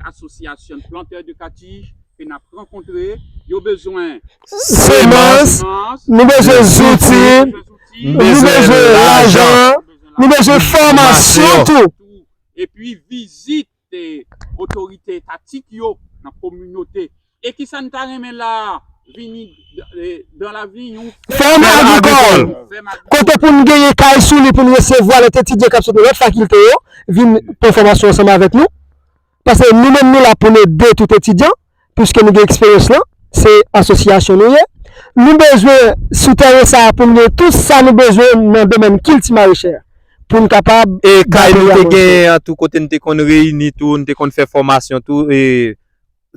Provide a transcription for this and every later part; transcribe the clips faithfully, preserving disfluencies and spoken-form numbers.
Association Planteurs de Cathy ke n ap rankontre, yo bezwen Semans, semans, nou bezwen zouti, bezwen zouti, nou bezwen lajan, nou bezwen fòmasyon tou. Epi vizit eh, otorite etatik yo nan kominote. E kisa n ta renmen la vini eh, dans l'avenir yon Fèm agrikòl. Fèm agrikòl. Kote pou n genyen kay sou li pou n resevwa lòt etidyan k ap sot nan lòt fakilte yo vin pran fòmasyon ansanm avèk nou. Paske nou menm nou la pou n ede tout etidyan, piske nou gen eksperyans lan, se asosyasyon nou ye. Nou bezwen sou tèren sa a pou n gen tout sa nou bezwen nan domèn kilti marechè. Pou n kapab E kay nou te gade genyen an tou kote n te konn reyini tou, n te konn fè fòmasyon tou, e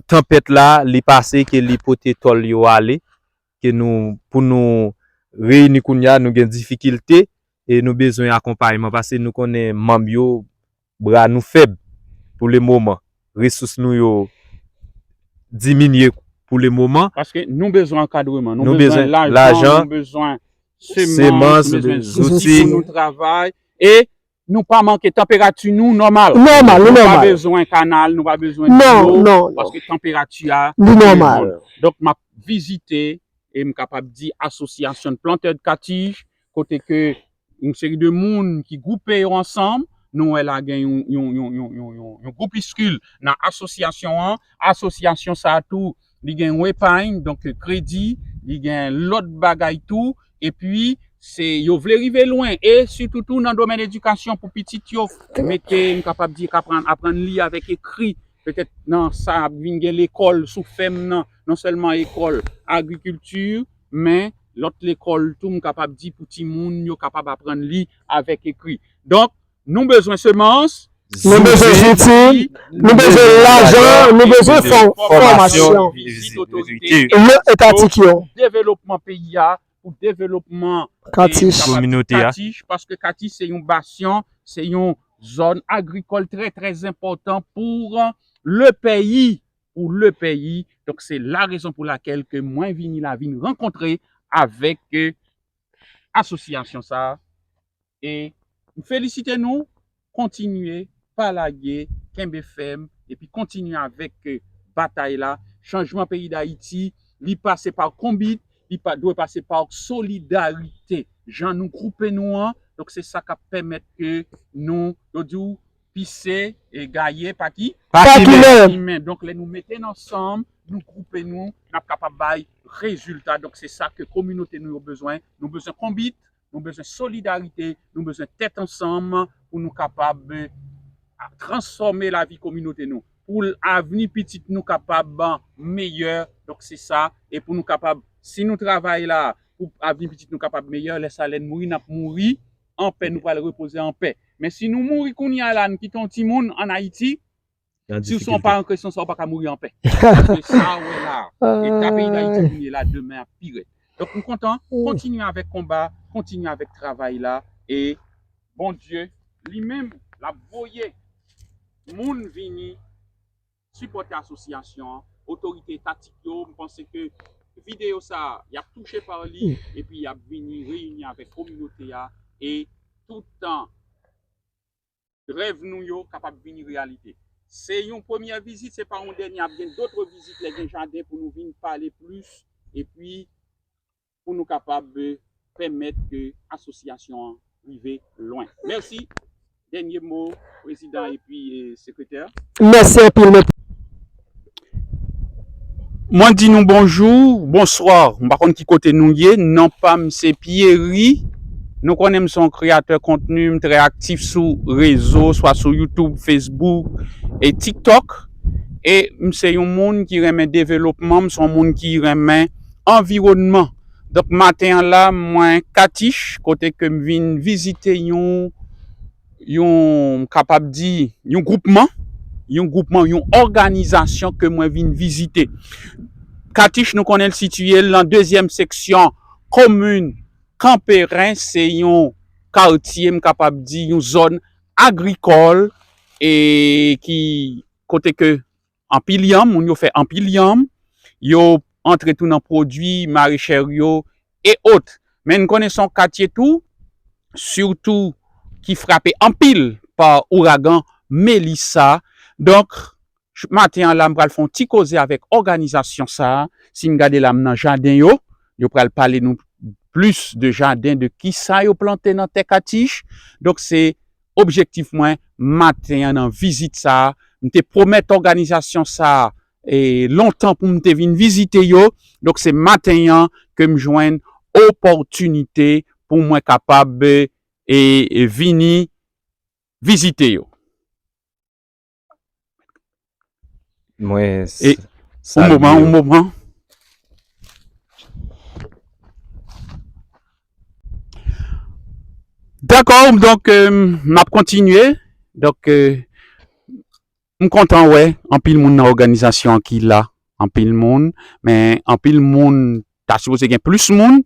tanpèt la, li pase ke li pote tòl yo ale, ke nou, pou nou reyini kounye a, nou gen difikilte, e nou bezwen akonpayman, paske nou konnen manm yo, bra nou fèb pou le moman, resous nou yo diminye pou le moman. Paske nou bezwen ankadreman, Nou nou bezwen bezwen lajan, lajan, nou bezwen semans, semans, nou bezwen zouti. zouti pou nou travay. E nou pa manke, tanperati nou nòmal. Nòmal, nou Nou pa nòmal. Bezwen kanal, nou pa bezwen Non, dlo, non, non. Paske tanperati a Li nòmal. Donk m ap vizite e m kapab di asosyasyon plantè de katij, kote ke yon seri de moun ki gwoupe yo ansanm, nou wè la gen yon, yon, yon, yon, yon, yon, yon gwoupiskil nan asosyasyon an. Asosyasyon sa a tou, li gen yon epay, donk kredi, li gen lòt bagay tou, epi se yo vle rive lwen e sitou tou nan domèn edikasyon pou pitit yo, mete m kapab di k aprann aprann li avèk ekri, petèt nan sa ap vin gen lekòl sou fèm nan, non sèlman ekòl agrikilti, men lòt lekòl tou m kapab di pou timoun yo kapab aprann li avèk ekri. Donk nou bezwen semans, Nou bezwen zouti, nou bezwen lajan, nou bezwen fò- fòmasyon. Vizit otorite Yo etatik yo. Devlopman peyi a, pou devlopman Katij. Kominote a. Katij, paske Katij se yon basyon, se yon zòn agrikòl trè trè enpòtan pou le peyi, pou le peyi. Donk se la rezon pou lakèl ke mwen vini la vin rankontre avèk eh, asosyasyon sa a. E m felisite nou, kontinye, pa lage, kenbe fèm, epi kontinye avèk eh, batay la. Chanjman peyi Dayiti, li pase pa konbit, li pa dwe pase pa solidarite. Jan nou gwoupe nou an, donk se sa k ap pèmèt ke nou, yo di w, pise e gaye pa ki? Pa Pa ki ki men. Men. Ki men. Donk lè nou mete n ansanm, nou gwoupe nou, n ap kapab bay rezilta. Donk se sa ke kominote nou yo bezwen. Nou bezwen konbit, nou bezwen solidarite, nou bezwen tèt ansanm pou nou kapab eh, transfòme lavi kominote nou. Pou avni pitit nou kapab eh, meyè. Donk se sa. E pou nou kapab, si nou travay la, pou avni pitit nou kapab meyè, lè sa lè n mouri, n ap mouri anpè, nou pral repoze anpè. Men si nou mouri kounye a la, n kite yon timoun ann Ayiti, si w se yon paran kretyen sa, ou pa ka mouri anpè. Se sa w wè la. Eta peyi Dayiti kounye la, demen ap pi rèd. Donk m kontan, kontinye avèk konba, kontinye avèk travay la, e Bondye li menm l ap voye moun vini sipòte asosyasyon an, otorite etatik yo, m panse ke videyo sa a, y ap touche pa li, epi y ap vini reyini avèk kominote a, e tout tan rèv nou yo kapab vini reyalite. Se yon premyè vizit, se pa yon dènye, ap gen dòt vizit lè gen jaden pou nou vin pale plis, epi pou nou kapab eh, pèmèt ke asosyasyon an rive lwen. Mèsi. Dènye mo, prezidan epi eh, sekretè. Mèsi anpil, mèt. Mwen di nou bonjou, bonswa. M pa konn ki kote nou ye. Non pa m se Pierry. Nou konnen m se yon kreyatè kontni, m trè aktif sou rezo, swa sou YouTube, Facebook e TikTok. E m se yon moun ki renmen devlopman, m se yon moun ki renmen anviwònman. Donk maten an la, mwen Katich, kote ke m vin vizite yon, yon, m kapab di, yon gwoupman, yon gwoupman, yon òganizasyon ke mwen vin vizite. Katich, nou konnen l sitiye nan dezyèm seksyon komin Kanperen, se yon katye, m kapab di, yon zòn agrikòl, e ki kote ke anpil yanm, moun yo fè anpil yanm, yo antre tou nan pwodui marechè yo e ot. Men n konnen se yon katye tou, sitou ki frape anpil pa ouragan Melissa. Donk, J- Maten an la, m pral fè yon ti koze avèk òganizasyon sa a. Si n gade la, m nan jaden yo. Yo pral pale nou plis de jaden, de kisa yo plante nan tè Katich. Donk, se objektif mwen maten an nan vizit sa a. M te pwomèt òganizasyon sa a e, lontan pou m te vin vizite yo. Donk, se maten an ke m jwenn opòtinite pou mwen kapab e, e, vini vizite yo. Mwen E, s- Un moman, salye un moman. Dakò, donk, euh, m ap kontinye. Donk, euh, m kontan wè anpil moun nan òganizasyon an ki la. Anpil moun, men anpil moun, ta sipoze gen plis moun,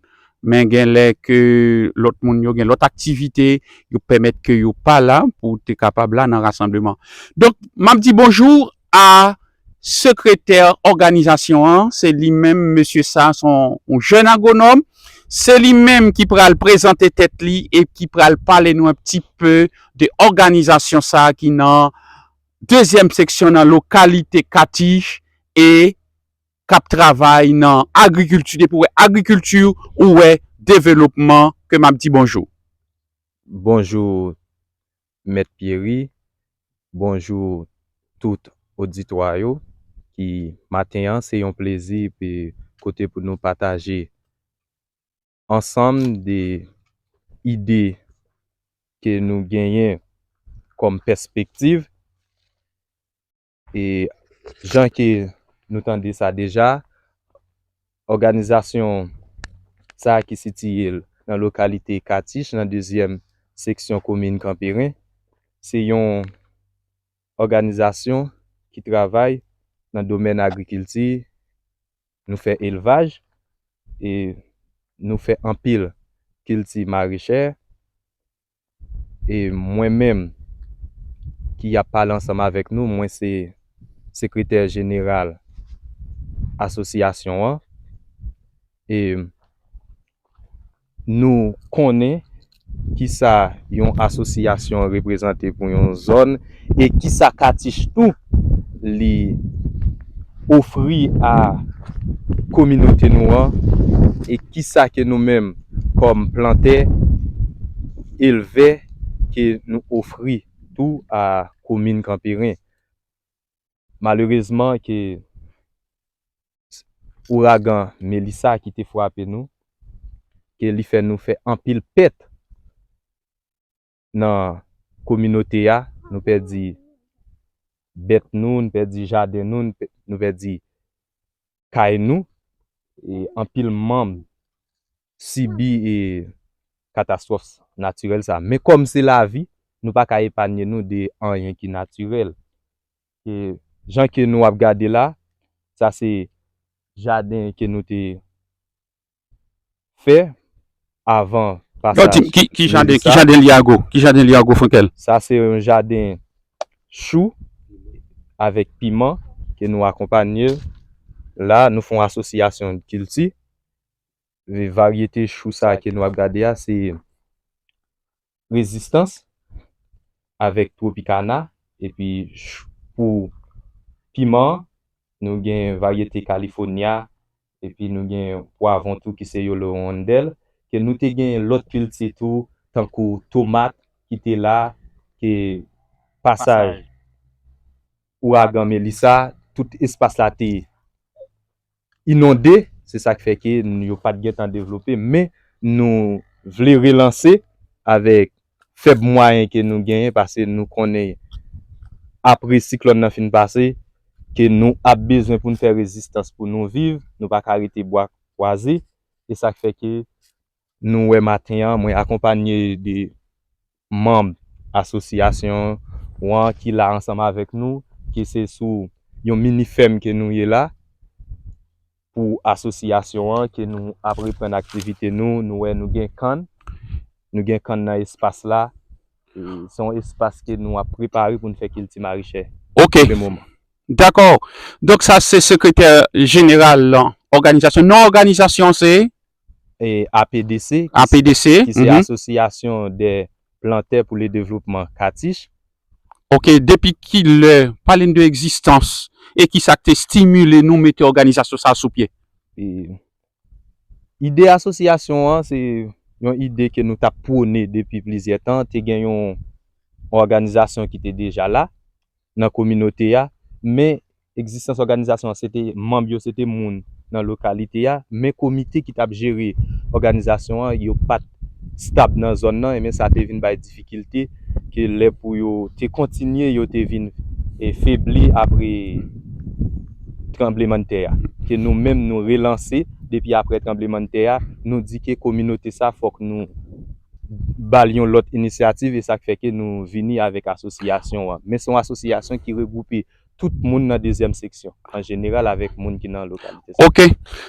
men gen lè ke lòt moun yo gen lòt aktivite, yo pèmèt ke yo pa la pou te kapab la nan rasanbleman. Donk, m ap di bonjou a sekretè òganizasyon an, se li menm, mesye sa, se yon, yon jèn agwonòm. Se li menm ki pral prezante tèt li e ki pral pale nou un petit peu de òganizasyon sa ki nan dezyèm seksyon nan lokalite Katich e k ap travay nan agrikilti. Depi w wè agrikilti, ou wè devlopman, ke m ap di bonjou. Bonjou, Mèt Pierry. Bonjou, tout oditwa yo. Ki maten an, se yon plezi pe kote pou nou pataje ansanm de ide ke nou genyen kòm pèspektiv. E jan ke nou tande sa deja, òganizasyon sa a ki sitiye l nan lokalite Katich, nan dezyèm seksyon komin Kanperen, se yon òganizasyon ki travay nan domèn agrikilti, nou fè elvaj, e nou fè anpil kilti marechè. E mwen menm ki ap pale ansanm avèk nou, mwen se sekretè jeneral asosyasyon an. E nou konnen kisa yon asosyasyon reprezante pou yon zòn e kisa Katich tou li ofri a kominote nou an e kisa ke nou menm kòm plantè, elvè ke nou ofri tou a komin Kanperen. Malerezman ke ouragan Melissa ki te frape nou, ke li fè nou fè anpil pèt nan kominote a, nou pèdi bèt nou, nou pèdi jaden nou, nou pè- nou pèdi kay nou, e anpil manm sibi e katastwòf natirèl sa. Men kòm se lavi, nou pa ka epanye nou de anyen ki natirèl. E jan ke nou ap gade la, sa se jaden ke nou te fè avan Yo, di, pasaj ki, ki jaden, ki Melissa. Jaden li a gwo? Ki jaden li a gwo, Frankel? Sa se yon jaden chou avèk piman ke nou akonpanye la. Nou fè yon asosyasyon kilti. E varyete chou sa ke nou ap gade a, se Rezistans avèk Tropicana. Epi ch- pou piman, nou gen varyete California. Epi nou gen pwavon tou ki se Yolo Rondel. Ke nou te gen lòt kilti tou, tankou tomat ki te la, ke pasaj ouragan Melissa, tout espas la te inonde, se sa k fè ke n- yo pa t gentan devlope, men nou vle relanse avèk fèb mwayen ke nou genyen, paske nou konnen apre siklòn nan fin pase, ke nou ap bezwen pou n fè rezistans pou nou viv, nou pa ka rete bwa kwaze, e sa k fè ke nou wè maten an, mwen akonpanye de manm asosyasyon an ki la ansanm avèk nou, ki se sou yon mini fèm ke nou ye la, pou asosyasyon an, ke nou ap reprann aktivite nou, nou wè nou gen kann, nou gen kann nan espas la, e se yon espas ke nou ap prepare pou n fè kilti marechè Ok, le moman. Dakò. Donk sa se sekretè jeneral òganizasyon. Non òganizasyon se E A P D C, ki, A P D C. ki se Asosyasyon de Plantè pou le Devlopman Katich. Ok, depi ki lè, pale n de egzistans e ki sa k te estimile nou mete òganizasyon sa a sou pye? E, ide asosyasyon an, se yon ide ke nou t ap pwone depi plizyè tan. Te gen yon òganizasyon ki te deja la nan kominote a, men egzistans òganizasyon an, se te manm yo, se te moun nan lokalite a, men komite ki t ap jere òganizasyon an, yo pa t stab nan zòn nan, e men sa te vin bay difikilte ke lè pou yo te kontinye, yo te vin, e, febli apre tranblemanntè a. Ke nou menm, nou relanse depi apre tranblemanntè a, nou di ke kominote sa fòk nou ba l yon lòt inisyativ, e sa k fè ke nou vini avèk asosyasyon an. Men se yon asosyasyon ki regwoupe tout moun nan dezyèm seksyon, an jeneral avèk moun ki nan lokalite sa. Ok.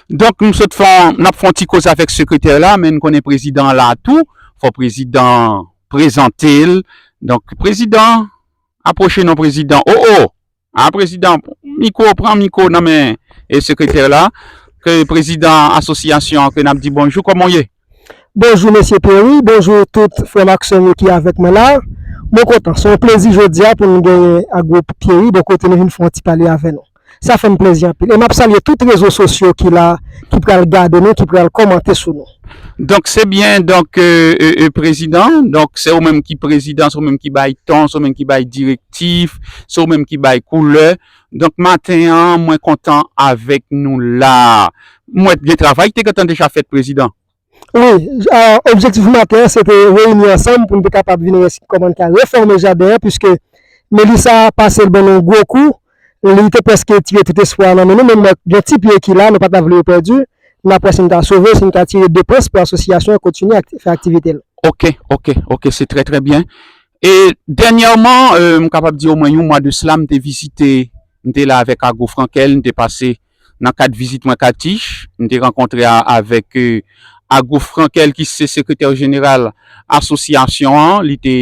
Donk, m sot fè, n ap fè yon ti koze avèk sekretè la, men n konnen prezidan an la tou. Fò prezidan prezante l. Donk, prezidan, apwoche non prezidan. O, o! A, prezidan, mikwo, pran mikwo nan men, e, sekretè la, ke prezidan asosyasyon an, ke n ap di bonjou, kòman w ye? Bonjou, mesye Pierry. Bonjou, tout frè m ak sè m yo ki avèk mwen la. Mwen kontan. Se yon plezi jodi a pou nou genyen ak gwoup Pierry bò kote nou vin fè yon ti pale avè nou. Sa fè m plezi anpil. E m ap salye tout rezo sosyo ki la, ki pral gade nou, ki pral kòmante sou nou. Donk, se byen, donk, e, e, e, prezidan, donk, se ou menm ki prezidan, se ou menm ki bay ton, se ou menm ki bay direktif, se ou menm ki bay koulè. Donk, maten an, mwen kontan avèk nou la. Mwen gen travay ki te gentan deja fèt, prezidan. Wi, a, objektif maten an, se te reyini ansanm pou n te kapab vin wè si kòman n ka refòme jaden an, piske Melissa pase l ban nou yon gwo kou, li te prèske tire tout espwa nan men nou, men mwen gen ti pye ki la, nou pa ta vle yo pèdi, n ap wè si n ka sove, si n ka tire depans pou asosyasyon an kontinye ak-, fè aktivite l. Ok, ok, ok, se trè, trè byen. E dènyèman, e, m kapab di omwen yon mwa de sila, m te vizite, m te la avèk Ago Frankel, m te pase nan kad vizit mwen Katich, m te rankontre a, avèk, e, Ago Frankel ki se sekretè jeneral asosyasyon an, li te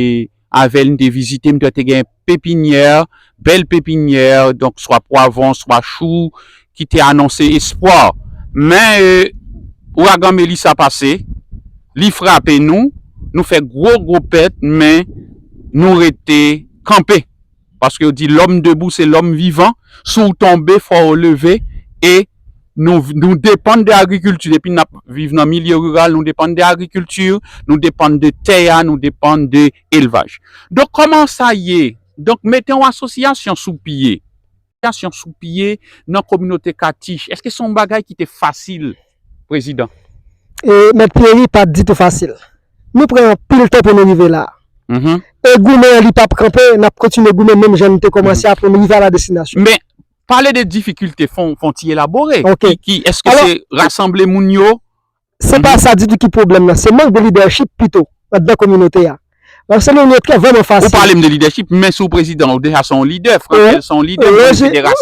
avè l, m te vizite, m te wè te gen pepinyè, bèl pepinyè, donk swa pwavwon, swa chou, ki te anonse espwa. Men, e, ouragan Melissa pase, li frape nou, nou fè gwo, gwo pèt, men nou rete kanpe. Paske yo di, l'homme debout, c'est l'homme vivant. Si w tonbe, fò w leve. E nou, nou depann de agrikilti. Depi n ap viv nan milye riral, nou depann de agrikilti, nou depann de tè a, nou depann de elvaj. Donk, kòman sa ye? Donk, mete yon asosyasyon sou pye. Asosyasyon sou pye nan kominote Katich. Èske se yon bagay ki te fasil, prezidan? E, Mèt Pierry, pa ditou fasil. Nou pran anpil tan pou nou rive la. Mhm. E goumen an, li p ap kanpe, n ap kontinye goumen menm jan nou te kòmanse a pou nou rive a la destinasyon. Men, pale de difikilte, fon, fon ti elabore. Ok. Ki, ki, èske se rasanble moun yo? Se pa sa ditou ki pwoblèm nan, se mank de lidèchip pito anndan kominote a. Paske nou, nou trè vrèman fasil. Ou pale m de lidèchip, men si w prezidan, ou deja se yon lidè, Frankel se yon lidè,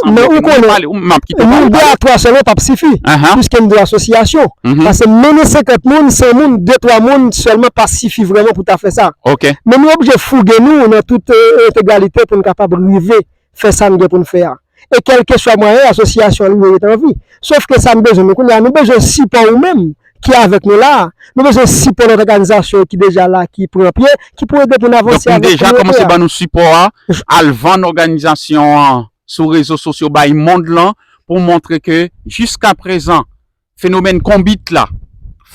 men ou konnen, m ap kite w pale, m ap kite w pale. Nou de a twa sèlman p ap sifi, piske nou de asosyasyon. Paske mennen senkant moun, san moun, de twa moun sèlman pa sifi vrèman pou ta fè sa. Ok. Men nou oblije fouge nou nan tout, e, entegralite pou n kapab rive fè sa n gen pou n fè a. E kèlkeswa mwayen, asosyasyon an li merite anvi. Sof ke sa n bezwen, nou kounye a, nou bezwen sipò ou menm ki avèk nou la a. Nou bezwen sipò lòt òganizasyon ki deja la, ki pran pye, ki pou ede pou n avanse avèk kominote a. Donk, nou deja kòmanse ban nou sipò a, al vann òganizasyon an sou rezo sosyo, bay mond lan, pou montre ke jiskaprezan, fenomèn konbit la,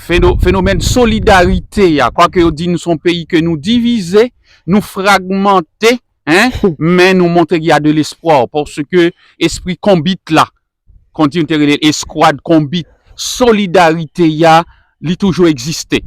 feno-, fenomèn solidarite a, kwake yo di nou se yon peyi ke nou divize, nou fragmante, en, men nou montre y a de lespwa, paske espri konbit la, kon di nou te rele eskwad konbit, solidarite a, li toujou egziste.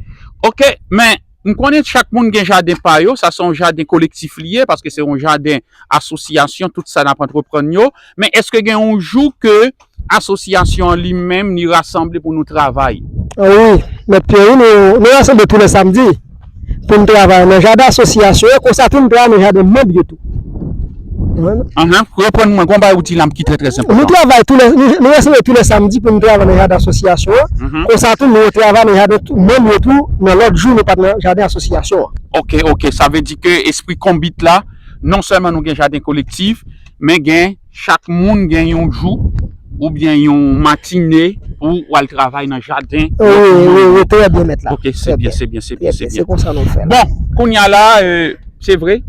Ok, men m konnen chak moun gen jaden pa yo, sa se yon jaden kolektif li ye, paske se yon jaden asosyasyon, tout sa n ap antreprann yo, men èske gen yon jou ke asosyasyon an li menm, li rasanble pou nou travay? A wi, Mèt Pierre, nou, nou rasanble tou lè samdi pou n travay nan jaden asosyasyon an, konsa tou n travay nan jaden manm yo tou. Anhan, reprann mwen, gon bagay ou di la ki trè, trè enpòtan. Nou travay tou lè, nou, nou rasanble tou lè samdi pou n travay nan jaden asosyasyon an, konsa tou nou travay nan jaden tou, manm yo tou, nan lòt jou nou pa t nan jaden asosyasyon an. Ok, ok, sa vle di ke espri konbit la, non sèlman nou gen jaden kolektif, men gen, chak moun gen yon jou oubyen yon matine pou w al travay nan jaden. Wi, wi, wi, trè byen, mèt la. Ok, se byen, se byen, se byen, se byen. Se konsa nou fè la. Bon, kounye a la, e, se vre,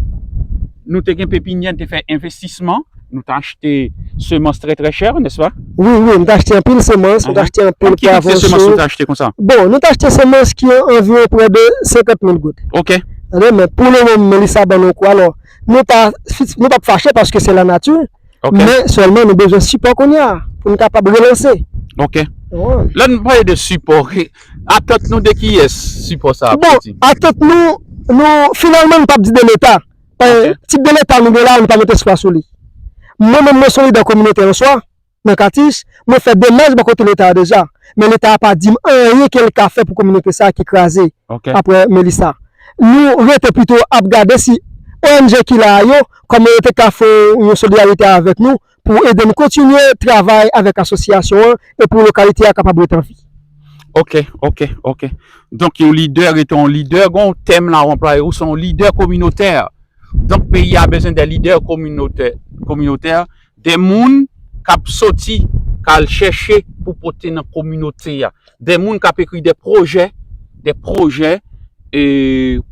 Nou te gen pepinyè, nou te fè envestisman, nou te achte semans trè, trè chè, nèspa? Wi, wi, nou te achte anpil semans, nou te achte anpil pwavon cho. Ki kantite semans nou te achte konsa? Bon, nou te achte semans ki anviwon prè de senkant mil goud. Ok. Tande, men pou le moman, Melissa ban nou kou. Alò, nou pa, nou p ap fache paske se lanati. Ok. Men sèlman nou bezwen sipò kounye a pou n kapab relanse. Ok. Lè n pale de sipò, atant nou de kiyès sipò sa ap soti? Bon, atant nou, nou finalman nou p ap di de Leta. Paske tip de Leta nou gen la, nou pa met espwa sou li. Mwen menm mwen se yon lidè kominotè an swa, nan Katich, mwen fè demach bò kote Leta a deja. Men Leta a pa di m anyen ke l ka fè pou kominote sa a ki kraze apre Melissa. Nou rete pito ap gade si ONG ki la a yo, kòman yo te ka fè yon solidarite avèk nou pou ede n kontinye travay avèk asosyasyon an e pou lokalite a kapab ret an vi. Ok, ok, ok. Donk yon lidè rete yon lidè, gen yon tèm la w anplwaye, ou se yon lidè kominotè. Donk peyi a bezwen de lidè kominotè, kominotè, de moun k ap soti, k al chèche pou pote nan kominote a, de moun k ap ekri de pwojè, de pwojè e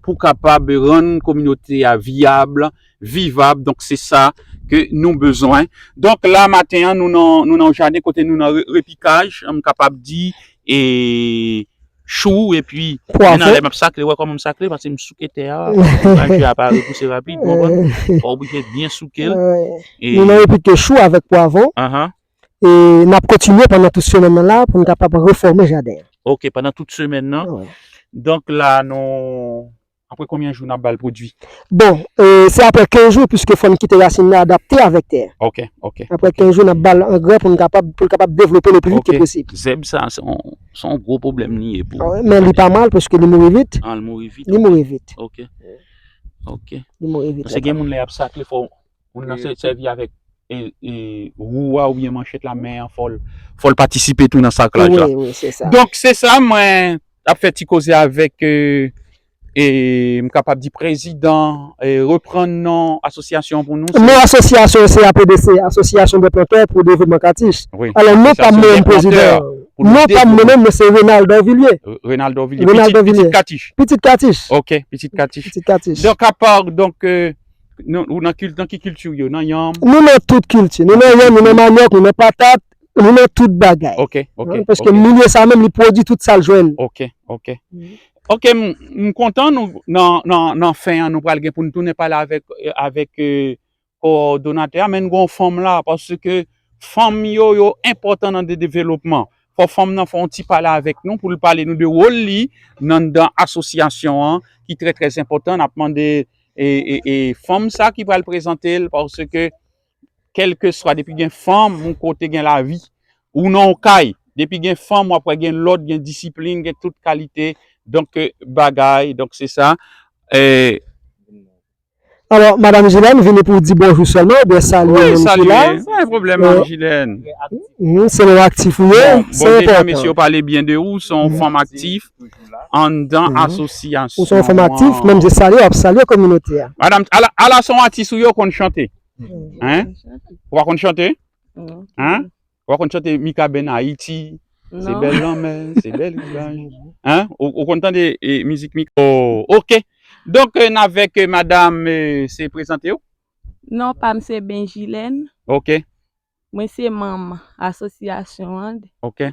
pou kapab rann kominote a vyab, vivab. Donk se sa ke nou bezwen. Donk la maten an nou nan nou nan yon jaden kote nou nan re- repikaj, m kapab di, e chou epi men nan lè m ap sakle, wè kòman m sakle paske m souke tè a, manje a pa repouse rapid, ou konprann? Ou oblije byen souke l. Nou nan repike chou avèk pwavon. E n ap kontinye pandan tout semèn nan la pou n kapab refòme jaden an. Ok, pandan tout semèn nan. Donk la nou Apre konbyen jou n ap ba l pwodui? Bon, e, se apre kenz jou, piske fò n kite rasin nan adapte avèk tè a. Ok, ok. Apre kenz jou, n ap ba l angrè pou n kapab, pou l kapab devlope le pli vit ke posib. Zèb sa, se yon, se yon gwo pwoblèm li ye pou. Ah, men li pa mal, paske li mouri vit. Ah, li mouri vit. Li mouri vit. Ok. Ok. Li mouri vit. Paske gen moun lè y ap sakle, fò Moun nan se sèvi avèk e, e, wou a oubyen manchèt la, men an fò l fò l patisipe tou nan saklaj la. Wi, wi, se sa. Donk se sa mwen ap fè ti koze avèk e, e, m kapab di prezidan, e, reprann non asosyasyon an pou nou. Non asosyasyon se A P D C, Asosyasyon de Plantè pou Devlopman Katich. Wi. Alò non pa m mwen menm prezidan. Non pa m mwen menm, men se Renald Orvillier. Renald Orvillier. Renald Orvillier. Pitit Katich. Pitit Katich. Ok, pitit Katich. Pitit Katich. Donk apa, donk e, Nou, ou nan kilti, nan ki kilti w ye? Nan yanm? Nou nan tout kilti. Nou nan yanm, nou nan manyòk, nou nan patat, nou nan tout bagay. Ok, ok. Paske milye sa menm, li pwodui tout sa l jwenn. Ok, ok. Ok, m, m kontan nou, nan, nan, nan fen an, nou pral gen pou n tounen pale avèk, avèk e, kowòdonatè a, men n gen yon fanm la, paske fanm yo, yo enpòtan nan de devlopman. Fò fanm nan fè yon ti pale avèk nou, pou l pale nou de wòl li nan, nan asosyasyon an, ki trè, trè enpòtan. N ap mande e, e, e fanm sa ki pral prezante l, paske kèlkeswa, depi gen fanm, yon kote gen lavi, ou nan yon kay, depi gen fanm, w ap wè gen lòd, gen disiplin, gen tout kalite, donk, e, bagay, donk, se sa. E, Alò, Madanm Jilèn, vini pou w di bonjou sèlman, oubyen salye moun ki la. Wi, salye, pa gen pwoblèm, Madanm Jilèn. Se yon aktif ou ye, se enpòtan. Bon, deja, mesye yo pale byen de ou, se yon fanm aktif. anndan asosyasyon an. Ou se yon fanm aktif, menm je salye w, w ap salye kominote a. Madanm, ala, ala se yon atis ou ye, ou konn chante? Hein? Ou pa konn chante? Hein? Ou pa konn chante Mikaben Ayiti? Se bèl lanmè, se bèl vizaj. Hein? Ou, ou konn tande e, mizik Mika? Oh, ok. Donk, e, n avèk e, madanm, e, se prezante w? Non pa m se Benjilèn. Ok. Mwen se manm asosyasyon an. Ok.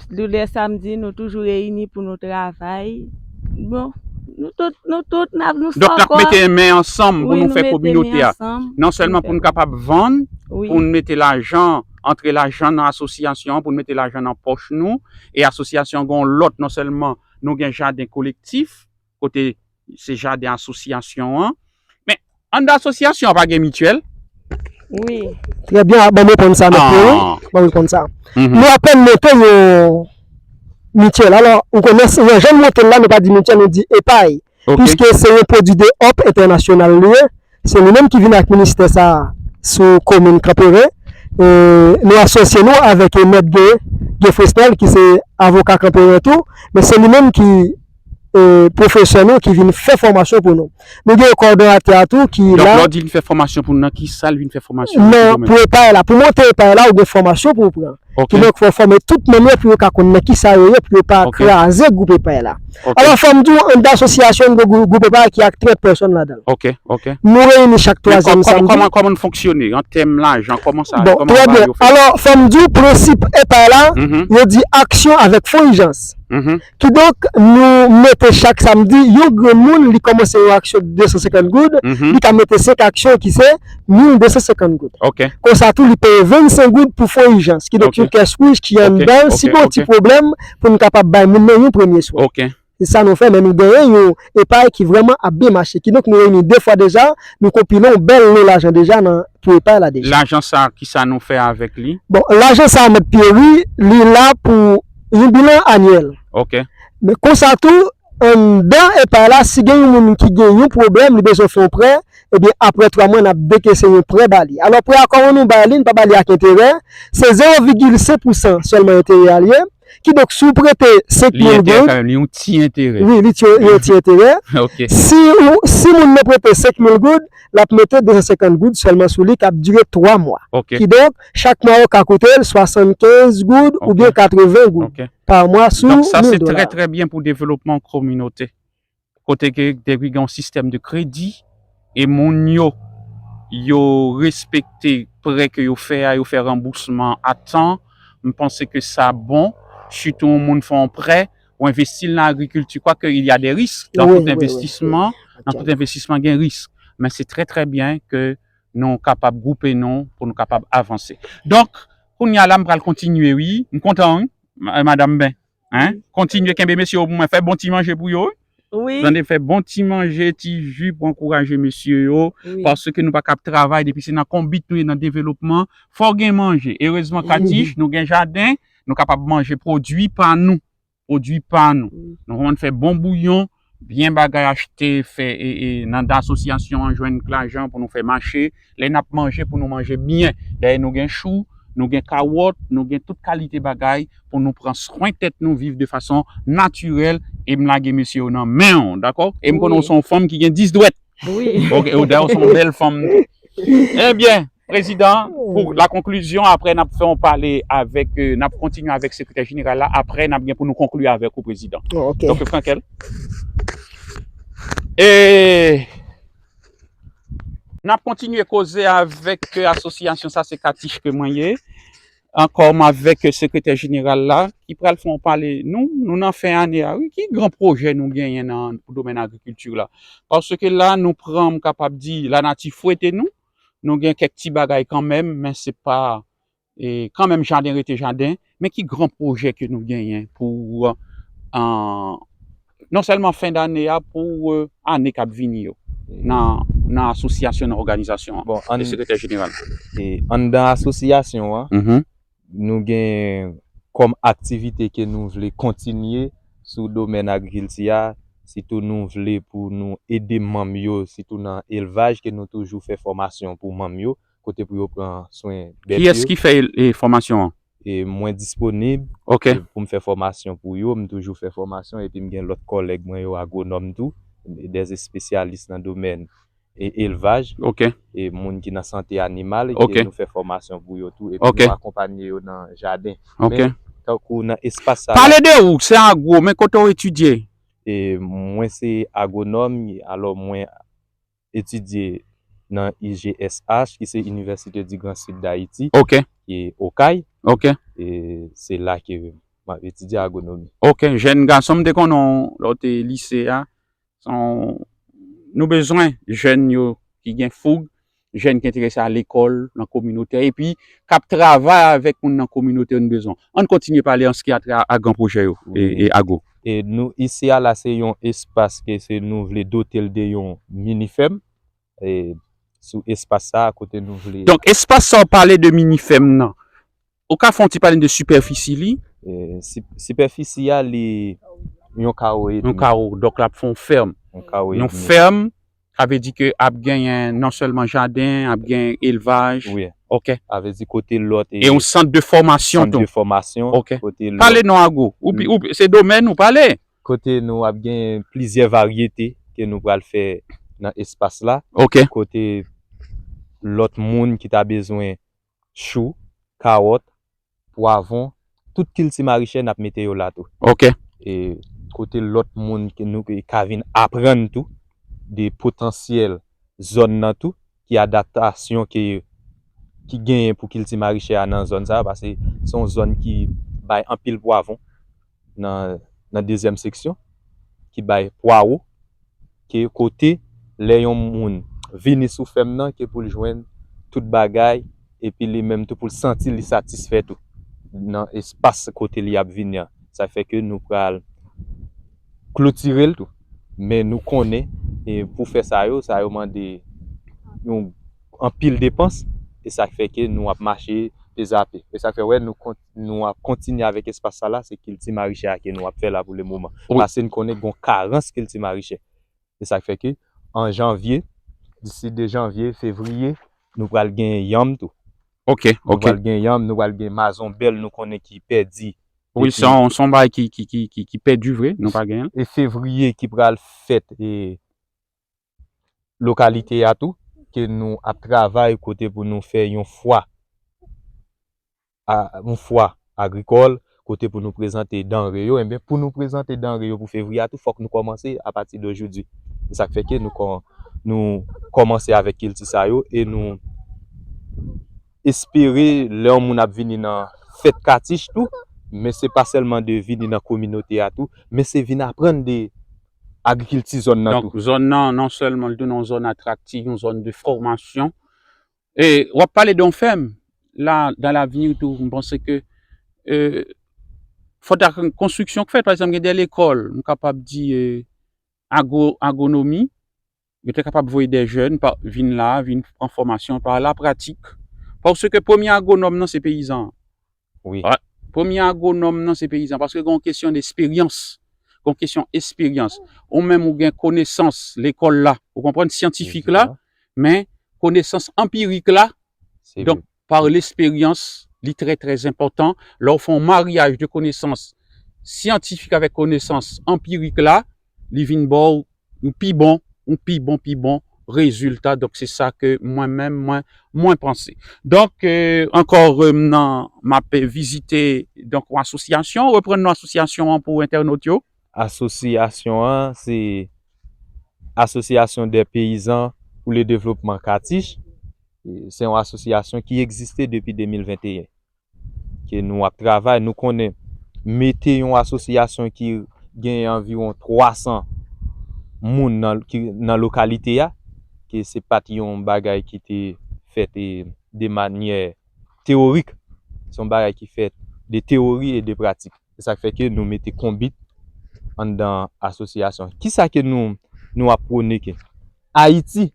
Lè samdi, nou toujou reyini pou nou travay. Bon, nou tout, nou tout, n ap, nou fò kò. Donk, n ap mete men ansanm pou nou fè kominote a. Non sèlman pou n kapab vann, pou n mete lajan, antre lajan nan asosyasyon an, pou n mete lajan nan pòch nou. E asosyasyon an gen yon lòt, non sèlman nou gen jaden kolektif, kote se jaden asosyasyon an. Men, anndan asosyasyon an pa gen mityèl? Wi. Trè byen, ban m reponn sa, mèt Pierrot. Ban m reponn sa. Nou apèn monte yon mityèl. Alò, ou konnen, lè jan n monte l la, nou pa di mityèl, nou di epay. Piske se yon pwodui de Hope Entènasyonal li ye. Se li menm ki vin ak ministè sa a sou komin Kanperen. E, nou asosye nou avèk mèt Guy, Guy Fresnel, ki se avoka Kanperen tou. Men se li menm ki e, pwofesè nou ki vin fè fòmasyon pou nou. Nou gen kowòdonatè a tou ki la. Donk, lè w di l vin fè fòmasyon pou nou, nan kisa l vin fè fòmasyon pou nou menm? Nan, pou epay la. Pou monte epay la, ou gen fòmasyon pou w pran. Ok. Kidonk, fò w fòme tout manm yo pou yo ka konn nan kisa yo ye, pou yo pa Ok. kraze gwoup epay la. Ok. Alò, fò m di w, anndan asosyasyon, nou gen gwou- gwoup epay ki ak trant pèsòn ladan l. Ok, ok. Nou reyini chak Men twazyèm kòm- kòm- samdi. Kòman, kòman n fonksyone an tèm lajan? Kòman sa, Bon, kòman trè bagay byen. yo fèt? Alò, fò m di w, prensip epay la, Mhm. yo di aksyon avèk fon ijans. Mhm. Kidonk, nou mete chak samdi, yon grenn moun, li kòmanse yon aksyon de de san senkant goud, Mhm. li ka mete senk aksyon ki se mil de san senkant goud. Ok. Konsa tou, li peye vennsenk goud pou fon ijans. Kidonk, Ok. yon kès wouj ki Ok, anndan l, ok, si gen yon ti ok. pwoblèm, pou nou kapab bay moun nan yon premye swen. Ok. Se sa nou fè, men nou genyen yon epay ki vrèman ap byen mache. Kidonk, nou reyini de fwa deja, nou konpile yon bèl lo lajan deja nan, pou epay la deja. Lajan sa, kisa nou fè avèk li? Bon, lajan sa, Mèt Pierry, li la pou yon bilan anyèl. Ok. Men konsa tou, anndan epay la, si gen yon moun ki gen yon pwoblèm, li bezwen fè yon prè, ebyen, apre twa mwa, n ap dekese yon prè ba li. Alò, prè a, kòman nou ba li, n pa ba li ak enterè, se zewo vigil senk pousan sèlman enterè a l ye. Kidonk, si w prete senk mil goud, Li enterè kanmenm, li yon ti enterè. Wi, li ti, yon ti enterè. Ok. Si, ou, si moun nan prete senk mil goud, l ap mete de san senkant goud sèlman sou li, k ap dire twa mwa. Ok. Kidonk, chak mwa, ou ka koute l swasannkenz goud Ok. oubyen katreven goud Ok. pa mwa sou Donk, sa, mil se dola. trè, trè byen pou devlopman kominote. Kote ke depi gen yon sistèm de kredi, e moun yo, yo respekte prè ke yo fè a, yo fè ranbousman a tan, m panse ke sa bon, sitou yon moun fè yon prè, ou envesti l nan agrikilti, kwake il y a des risques dans Wi, tout wi, wi, investissement, wi. nan tout envestisman gen risk. Men se trè, trè byen ke nou kapab gwoupe nou pou nou kapab avanse. Donk, kounye a la, m pral kontinye, wi. M kontan, wi, ma- madanm Ben. Hein? Kontinye kenbe mesye yo pou mwen. Fè bon ti manje pou yo, wi. Wi. Tande, fè bon ti manje, ti ji pou ankouraje mesye yo. Wi. Paske nou pa kab travay depi se nan konbit nou ye, nan devlopman. Fò gen manje. Erezman, Katiche, nou gen jaden, nou kapab manje pwodui pa nou. Pwodui pa nou. Wi. Nou konn fè bon bouyon, byen bagay, achte, fè, e, e, nan asosyasyon an, jwenn lajan pou nou fè mache. Lè n ap manje, pou nou manje byen. Dayè, nou gen chou, nou gen kawòt, nou gen tout kalite bagay pou nou pran swen tèt nou, viv de fason natirèl, e m lage mesye yo nan men w, dakò? E m konnen Wi. w se yon fanm ki gen dis dwèt. Wi. Ok, ou dayè, w se yon bèl fanm. Ebyen, prezidan, pou la conclusion, apre n ap fè yon pale avèk, euh, n ap kontinye avèk sekretè jeneral la, apre n ap gen pou nou konkli avèk ou, prezidan. Oh, ok. Donk, Frankel. E n ap kontinye koze avèk, euh, asosyasyon sa, se Katiche ke mwen ye. Ankò, m avèk, euh, sekretè jeneral la, ki pral fè yon pale. Nou, nou nan fen ane a, wi. Ki gran pwojè nou genyen nan, pou domèn agrikilti la? Paske la, nou pran, m kapab di, lanati fwete nou. Nou gen kèk ti bagay kanmenm, men se pa, e, kanmenm jaden rete jaden. Men ki gran pwojè ke nou genyen pou, euh, non sèlman fen dane a, pou, euh, ane k ap vini yo, nan, nan asosyasyon, nan òganizasyon an, Bon, an- e sekretè jeneral. E anndan asosyasyon an, Mhm. nou gen kòm aktivite ke nou vle kontinye sou domèn agrikilti a, sitou nou vle pou nou ede manm yo, sitou nan elvaj ke nou toujou fè fòmasyon pou manm yo, kote pou yo pran swen bèt Kiyès yo. ki fè, e, fòmasyon an? E mwen disponib Ok. e pou m fè fòmasyon pou yo, m toujou fè fòmasyon, epi m gen lòt kòlèg mwen yo, agwonòm tou, des espesyalis nan domèn e elvaj, Ok. e moun ki nan sante animal, e Ok. ke nou fè fòmasyon pou yo tou, epi Ok. nou akonpanye yo nan jaden. Ok. Men, tankou nan espas sa la Pale de ou, se agwo, men kote w etidye? E mwen se agwonòm, alò mwen etidye nan I G S H, ki se Université du Grand Sud d'Haïti, Ok. ki Okay. Ok. E se la ke m ap etidye agwonomi. Ok, jèn gason, m te konnen w lè w te lise a. Se yon, nou bezwen jèn yo ki gen foug, jèn ki enterese a lekòl, nan kominote, epi k ap travay avèk moun nan kominote yo, nou bezwen. Ann kontinye pale an se ki a tra- a gran pwojè yo, e, Wi. e agwo. E nou, isi a la, se yon espas ke se nou vle dote l de yon mini fèm. E sou espas sa a, kote nou vle Donk, espas sa w pale de mini fèm nan, ou ka fè yon ti pale de sipèfisi li? E, si- sipèfisi a, li yon kawo Yon edmi. kawo, donk l ap fè yon fèm. Yon kawo Yon edmi. fèm, sa vle di ke ap genyen non sèlman jaden, ap gen elvaj. Wi. Ok. Sa vle di kote lòt E yon sant de fòmasyon sant tou. de fòmasyon, Ok. kote lòt Pale non agwo. Ou, pi- ou, se domèn ou pale. Kote nou ap gen plizyè varyete ke nou pral fè nan espas la. Ok. Kote lòt moun ki ta bezwen chou, kawòt, pwavon, tout kilti marichè n ap mete yo la tou. Ok. E kote lòt moun ke nou ke ka vin aprann tou de potansyèl zòn nan tou, ki adaptasyon ke ki genyen pou kilti marichè a nan zòn sa, paske se yon zòn ki bay anpil pwavon nan nan dezyèm seksyon, ki bay pwawo, ke kote lè yon moun vini sou fèm nan ke pou l jwenn tout bagay, epi li menm tou pou l santi li satisfè tou nan espas kote li ap vini an. Sa fè ke nou pral klotire l tou. Men nou konnen e pou fè sa yo, sa yo mande yon anpil depans, e sa k fè ke nou ap mache pezape. E sa k fè wè nou kont nou ap kontinye avèk espas sa la, se kilti marichè a ke nou ap fè la pou le moman. Paske n konnen gon karans kilti marichè. E sa k fè ke an janvye, disi de janvye, fevriye, nou pral gen yanm tou. Ok, Nou ok. pral gen yanm, nou pral gen mazonbèl, nou konnen ki pèdi. Wi, Epi- se yon se yon bagay ki, ki, ki, ki, ki pèdi vre, nou pa genyen. E fevriye ki pral fèt e lokalite a tou, ke nou ap travay kote pou nou fè yon fwa a- yon fwa agrikòl, kote pou nou prezante danre yo, enben pou nou prezante danre yo pou fevriye a tou, fòk nou kòmanse apati de jodi. Se sa k fè ke nou kò- nou kòmanse avèk kilti sa yo e nou espere lè yon moun ap vini nan fèt katich tou, men se pa sèlman de vini nan kominote a tou, men se vin aprann de agrikilti zòn nan Donk, tou. Zòn nan, non sèlman l tounen yon zòn atraktif, yon zòn de fòmasyon. E w ap pale de yon fèm, la, dans l'avenir tou, m panse ke euh, fòk ta konstriksyon k fèt, pa egzanp, gen de lekòl, m kapab di euh, agro, agronomi, yo te kapab voye de jèn pa- vin la, vin pran fòmasyon pa la pratik. Paske premye agwonòm nan se peyizan. Wi. Premye agwonòm nan se peyizan, paske gen yon kesyon de esperyans, gen yon kesyon esperyans. Ou menm ou gen konesans lekòl la, ou konprann, syantifik la, men konesans anpirik la, Se donk, vre. Par lesperyans, li trè, trè enpòtan. Lè w fè yon maryaj de konesans syantifik avèk konesans anpirik la, li vin ba w yon pi bon, yon pi bon, pi bon rezilta. Donk, se sa ke mwen menm, mwen, mwen panse. Donk, euh, ankò, euh, nan, m ap vizite, donk, yon asosyasyon, reprann non asosyasyon an pou entènot yo. Asosyasyon an, se Association des Paysans pour le Développement Katich. E se yon asosyasyon ki egziste depi de mil venteyen. Ke nou ap travay, nou konnen mete yon asosyasyon ki gen anviwon twa san moun nan, ki, nan lokalite a, ke se pa t yon bagay ki te fèt e, de manyè teyorik. Se yon bagay ki fèt de teyori e de pratik. Se sa k fè ke nou mete konbit anndan asosyasyon. Kisa ke nou, nou ap pwone ke Ayiti,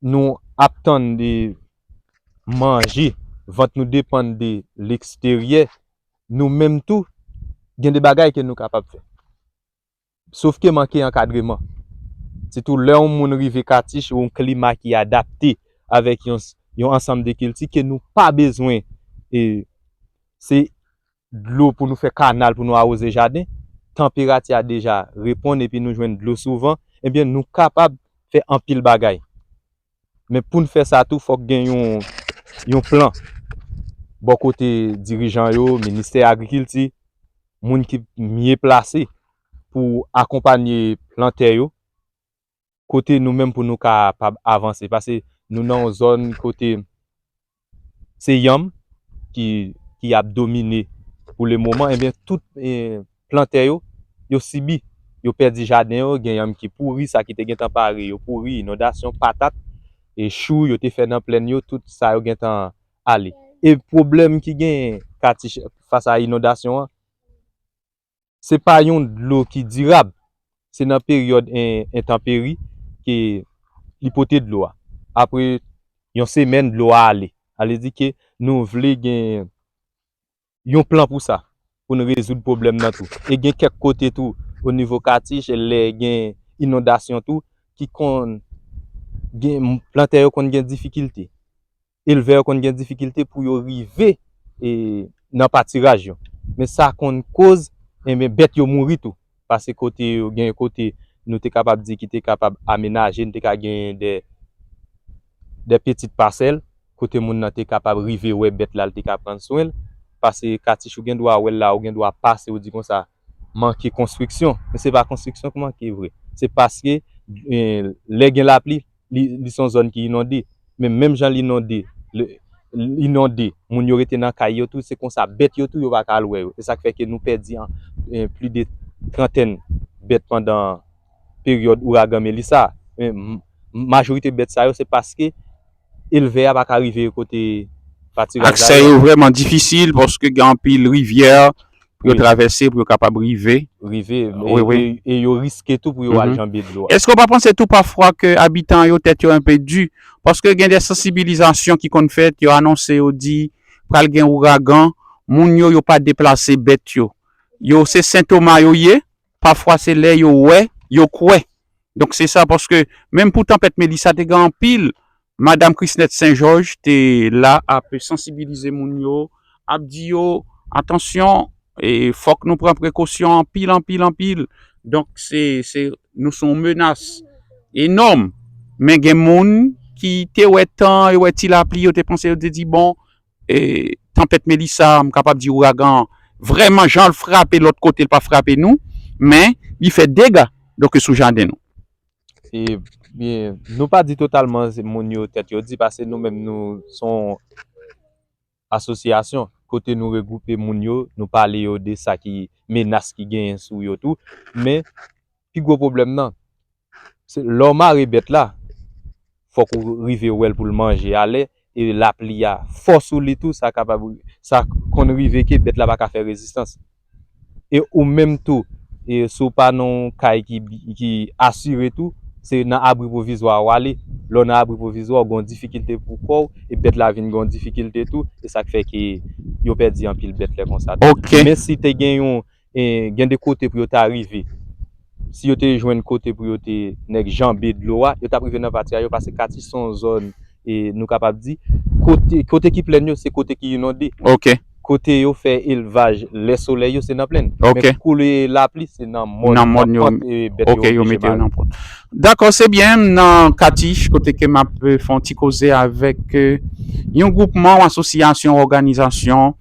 nou ap tann de manje, vant nou depann de leksteryè, nou menm tou, gen de bagay ke nou kapab fè. Sof ke manke ankadreman. Sitou lè yon moun rive Katich ou yon klima ki adapte avèk yon, yon ansanm de kilti ke nou pa bezwen, e, se dlo pou nou fè kanal pou nou awoze jaden, tanperati a deja reponn epi nou jwenn dlo souvan, ebyen nou kapab fè anpil bagay. Men pou n fè sa tou, fòk gen yon, yon plan bò kote dirijan yo, ministè agrikilti, moun ki mye plase pou akonpanye plantè yo, kote nou menm pou nou kapab avanse. Paske nou nan yon zòn kote se yanm ki, ki ap domine pou le moman, ebyen tout eh, plantè yo, yo sibi, yo pèdi jaden yo, gen yanm ki pouri, sa ki te gentan pare yo pouri, inondasyon, patat, e chou yo te fè nan plèn yo, tout sa yo gentan ale. E pwoblèm ki gen Katich fas a inondasyon an, se pa yon dlo ki dirab, se nan peryòd en, entanperi ke li pote dlo a. Apre yon semèn, dlo a ale. Sa vle di ke nou vle gen yon plan pou sa, pou n rezoud pwoblèm nan tou. E gen kèk kote tou, o nivo Katich, lè gen inondasyon tou, ki konn gen, plantè yo konn gen difikilte. Elvè yo konn gen difikilte pou yo rive e, nan patiraj yo. Men sa konn koz, enben, bèt yo mouri tou. Paske kote yo, gen kote nou te kapab di ki te kapab amenaje, nou te ka genyen de, de pitit pasèl, kote moun nan te kapab rive wè bèt la, l te ka pran swen l. pase Katich, ou gen dwa wè l la, ou gen dwa pase, ou di konsa, manke konstriksyon. Men se pa konstriksyon k manke vre. Se paske, eh, lè gen lapli, li, li se yon zòn ki inonde. Men menm jan li inonde, li inonde, moun yo rete nan kay yo tou, se konsa, bèt yo tou, yo pa ka al wè yo. Se sa k fè ke nou pèdi an, eh, plis de trantèn bèt pandan peryòd ouragan Melissa. Men m-, majorite bèt sa yo, se paske elvè a pa ka rive kote patiraj la. Aksè yo vrèman difisil paske gen anpil rivyè pou yo travèse, pou yo kapab rive. Rive, e, e yo riske tou pou yo al janbe dlo a. Èske w pa panse tou pafwa ke abitan yo tèt yo enpe di? Paske gen de sansibilizasyon ki konn fèt, yo anonse, yo di pral gen ouragan, moun yo, yo pa deplase bèt yo. Yo, se Sen Toma yo ye, pafwa se lè yo wè, yo kwè. Donk se sa, paske menm pou tanpèt Melissa te gen anpil, Madanm Chrisnette Saint Georges te la ap sansibilize moun yo, ap di yo, atansyon, e fòk nou pran prekosyon anpil, anpil, anpil. Donk se, se, nou se yon menas enòm. Men gen moun ki te wè tan, yo wè ti lapli, yo te panse, yo te di, bon, e, tanpèt Melissa, m kapab di ouragan an, vrèman, jan l frape lòt kote, l pa frape nou, men li fè dega, donk, sou jaden nou. E, byen, nou pa di totalman se moun yo tèt yo di, paske nou menm nou se yon asosyasyon, kote nou regwoupe moun yo, nou pale yo de sa ki menas ki genyen sou yo tou, men pi gwo pwoblèm nan, se lè w mare bèt la, fòk ou rive wè l pou l manje alè, e lapli a fò sou li tou, sa kapab, sa konn rive ke bèt la pa ka fè rezistans. E ou menm tou, e si w pa nan yon kay ki, ki asire tou, se nan abri pwovizwa w ale. Lè w nan abri pwovizwa, w gen yon difikilte pou kò w, e bèt la vin gen yon difikilte tou, e sa k fè ke yo pèdi anpil bèt lè konsa tou. Men si te gen yon, e, gen de kote pou yo ta rive, si yo te jwenn kote pou yo te nèk janbe dlo a, yo t ap rive nan pati a yo, paske Katich se yon zòn, e, nou kapab di, kote, kote ki plèn yo, se kote ki inonde. Kote yo fè elvaj lè solèy yo, se nan plèn. Men koulye lapli, se nan mòn, nan mòn yo, pant, e, bèt yo oblije mare. Dakò, se byen, nan Katich, kote ke m ap, e, fè yon ti koze avèk, e, yon gwoupman, yon asosyasyon, òganizasyon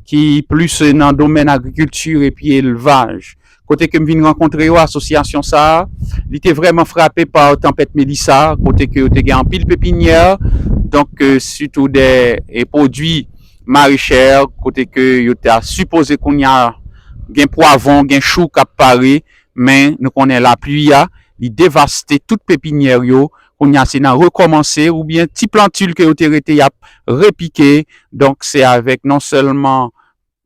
ki plis, e, nan domèn agrikilti epi elvaj. Kote ke m vin rankontre yo, asosyasyon sa a, li te vrèman frape pa tanpèt Melissa, kote ke yo te gen anpil pepinyè, donk, e, sitou de, e, pwodui marechè, kote ke yo ta sipoze kounye a gen pwavon, gen chou k ap pare, men nou konnen lapli a, li devaste tout pepinyè yo, kounye a se nan rekòmanse, oubyen ti plantil ke yo te rete, y ap repike, donk se avèk non sèlman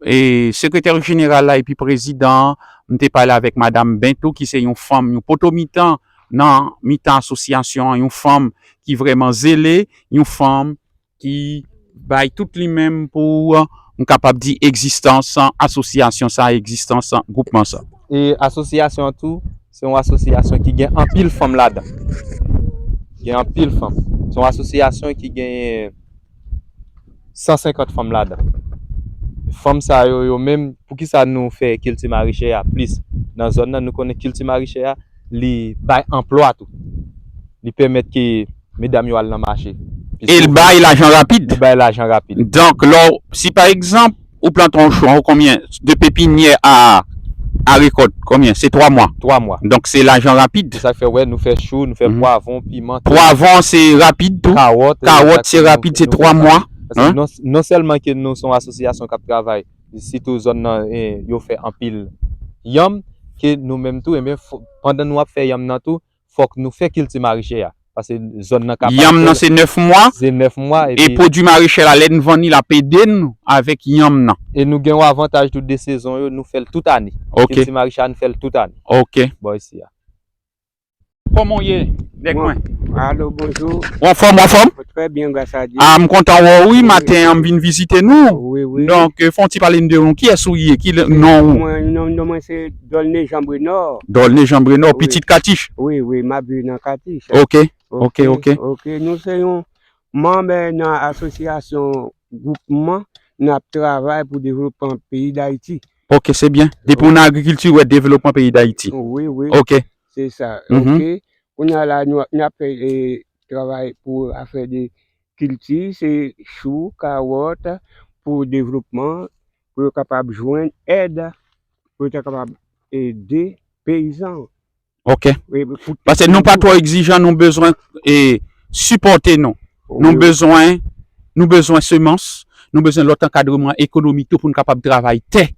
e, sekretè jeneral la epi prezidan an, m te pale avèk madanm Bento, ki se yon fanm, yon poto mitan nan mitan asosyasyon an, yon fanm ki vrèman zele, yon fanm ki bay tout li menm pou, m kapab di, egzistans asosyasyon sa, egzistans gwoupman sa. E asosyasyon an tou, se yon asosyasyon ki gen anpil fanm ladan. Gen anpil fanm. Se yon asosyasyon ki genyen san senkant fanm ladan. Fanm sa yo, yo menm, poukisa nou fè kilti marechè a plis nan zòn nan? Nou konnen kilti marechè a, li bay anplwa tou. Li pèmèt ke medam yo al nan mache. E l bay lajan rapid. Li bay lajan rapid. Donk, lè w, si pa egzanp, ou plante yon chou, konbyen de pepinyè a, a rekòt, konbyen? Se twa mwa. Twa mwa. Donk, se lajan rapid. Se sa k fè, wè, nou fè chou, nou fè pwavon, piman, tou. Pwavon, se rapid tou. Kawòt, e, kawòt, se rapid, se twa mwa. Paske non, non sèlman ke nou se yon asosyasyon k ap travay, sitou zòn nan, e, yo fè anpil yanm, ke nou menm tou, ebyen, fò, pandan nou ap fè yanm nan tou, fòk nou fè kilti marechè a. Paske zòn nan kapab. Yanm nan se nèf mwa. Se nèf mwa, e epi pwodui marechè la, lè n vann li, l ap ede n avèk yanm nan. E nou gen yon avantaj tou de sezon yo, nou fè l tout ane. Ok. Kilti marechè a, nou fè l tout ane. Ok. Bò isi a. Kòman w ye, nèg mwen? Alo, bonjou. W anfòm, w anfòm? Trè byen, gras a Dye. A, m kontan wè w, wi, maten an, m vin vizite nou. Wi, wi. Donk, e, fè yon ti pale n de ou, kiyès ou ye, ki non ou? Mwen, non, non mwen se Dolné Jean Brenor. Dolné Jean Brenor, pitit Katich? Wi, wi, m ap viv nan Katich. Ok, ok, ok. Ok, nou se yon manm, e, nan asosyasyon gwoupman, n ap travay pou devlopman peyi Dayiti. Ok, se byen. Depi w nan agrikilti, w wè devlopman peyi Dayiti. Wi, wi. Ok. Se sa. Mhm. Ok. Kounye a la, nou, n ap fè, e, travay pou afè de kilti, se chou, kawòt, pou devlopman, pou yo kapab jwenn èd, pou yo ta kapab ede peyizan. Ok. Paske nou pa twò egzijan, nou bezwen e, sipòte nou. Nou bezwen, nou bezwen semans, nou bezwen lòt ankadreman ekonomik tou pou n kapab travay tè,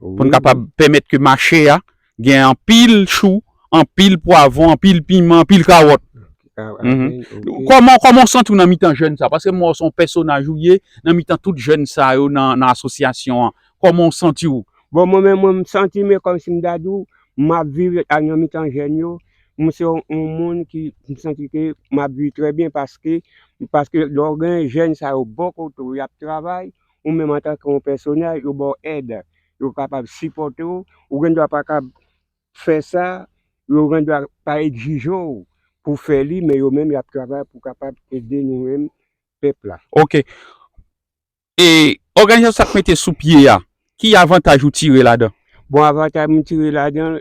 pou n kapab pèmèt ke mache a gen anpil chou, anpil pwavwon, anpil piman, anpil kawòt. Kòman, kòman w santi w nan mitan jèn sa? Paske m wè w se yon pèsonaj ou ye nan mitan tout jèn sa yo nan, nan asosyasyon an. Kòman w santi w? Bon, mwen menm, mwen, m santi m kòmsi m ta di w, m ap viv nan mitan jèn yo. Mwen se yon, yon moun ki, m santi ke m ap viv trè byen paske, paske lè w gen jèn sa yo bò kote w, y ap travay, ou menm antanke yon pèsonaj, yo ba w èd, yo kapab sipòte w, ou gen dwa pa kab fè sa, yo gen dwa pa egzije w pou fè li, men yo menm y ap travay pou kapab ede nou menm pèp la. Ok. E òganizasyon sa k mete sou pye a, ki avantaj ou tire ladan? Bon, avantaj mwen tire ladan,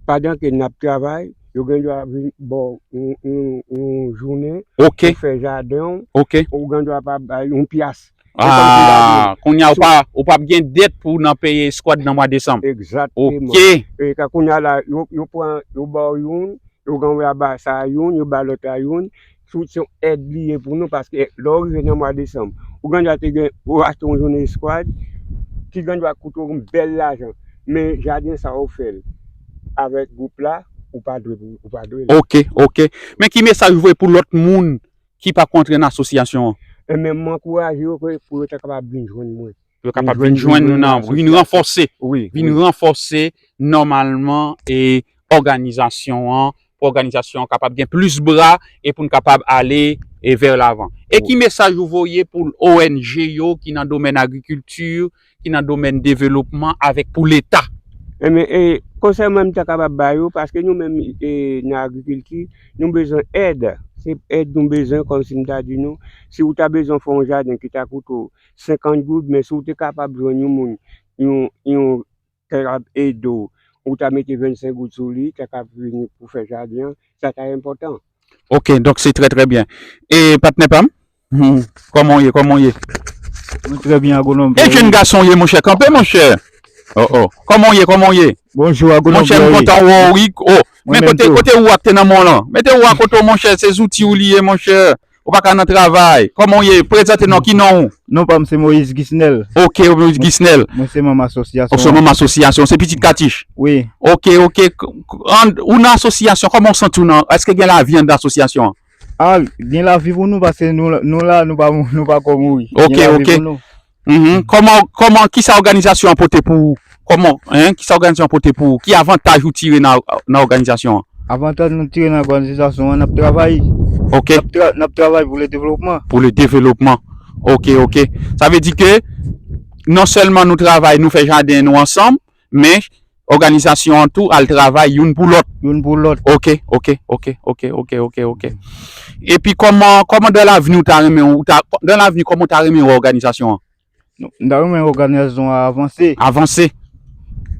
pandan ke n ap travay, yo gen dwa vin ba w yon, yon, yon jounen pou fè jaden w, ou gen dwa pa bay yon pyas. Ah, kounye a ou pa, ou p ap gen dèt pou w nan peye eskwad nan mwa desanm. Egzakteman. Ok. E ka kounye a la, yo, yo pran, yo ba w youn, yo gen dwa ba sa a youn, yo ba lòt la youn. Tout se yon èd li ye pou nou, paske lè w rive nan mwa desanm, ou gen dwa te gen, ou achte yon jounen eskwad, ki gen dwa koute w yon bèl lajan. Men jaden sa a ou fè l avèk gwoup la, ou pa dwe, ou pa dwe l. Ok, ok. Men ki mesaj ou voye pou lòt moun ki pa ko antre nan asosyasyon an? Enben, m ankouraje yo ke pou yo ta kapab vin jwenn mwen. Yo kapab vin jwenn nou nan, vin ranfòse, vin ranfòse nòmalman e òganizasyon an, pou òganizasyon an kapab gen plis bra e pou n kapab ale e vè lavan. E ki mesaj ou voye pou O N G yo ki nan domèn agrikilti, ki nan domèn developman avèk pou Leta? Enben, e, konsèy mwen m ta kapab ba yo, paske nou menm e, nan agrikilti, nou bezwen èd. Se èd nou bezwen, kòmsi m ta di nou, si ou ta bezwen fè yon jaden ki ta koute w senkant goud, men si w te kapab jwenn yon moun, yon, yon ki ap ede w, ou ta mete vennsenk goud sou li, ta ka vini pou fè jaden an, sa ta enpòtan. Ok, donk se trè, trè byen. E patnè pa m? Hmm, kòman w ye, kòman w ye? Mwen trè byen, agwonòm. E jèn gason w ye, monchè, kanpe, monchè. Oh, oh. Kòman w ye, kòman w ye? Bonjou, agwonòm. Monchè, m kontan wè w, wi. Oh, men kote, kote ou a k te nan men w lan? Mete ou a kote w, monchè, se zouti w li ye, monchè. Ou pa ka nan travay. Kòman w ye? Prezante non, ki non ou? Non pa m se Moïse Gisnel. Ok, Moïse Gisnel. Mwen se manm asosyasyon. Ou se manm asosyasyon, se pitit Katich? Wi. Ok, ok. K-, k-, an, ou nan asosyasyon, kòman w santi w nan? Èske gen lavi anndan asosyasyon an? A, gen lavi pou nou, paske nou, nou la, nou pa, nou pa ko mouri. Ok, ok. Mhm. Kòman, kòman, kisa òganizasyon an pote pou ou? Kòman, en, kisa òganizasyon an pote pou ou? Ki avantaj ou tire nan, nan òganizasyon an? Avantaj nou tire nan òganizasyon an, n ap travay. Ok. N ap tra-, n ap travay pou le devlopman. Pou le devlopman. Ok, ok. Sa vle di ke non sèlman nou travay, nou fè jaden nou ansanm, men òganizasyon an tou al travay youn pou lòt. Youn pou lòt. Ok, ok, ok, ok, ok, ok, ok, ok. Epi kòman, kòman dan lavni ou ta renmen, ou ta, dan lavni kòman ou ta renmen wè òganizasyon an? Nou, m ta renmen òganizasyon an avanse. Avanse.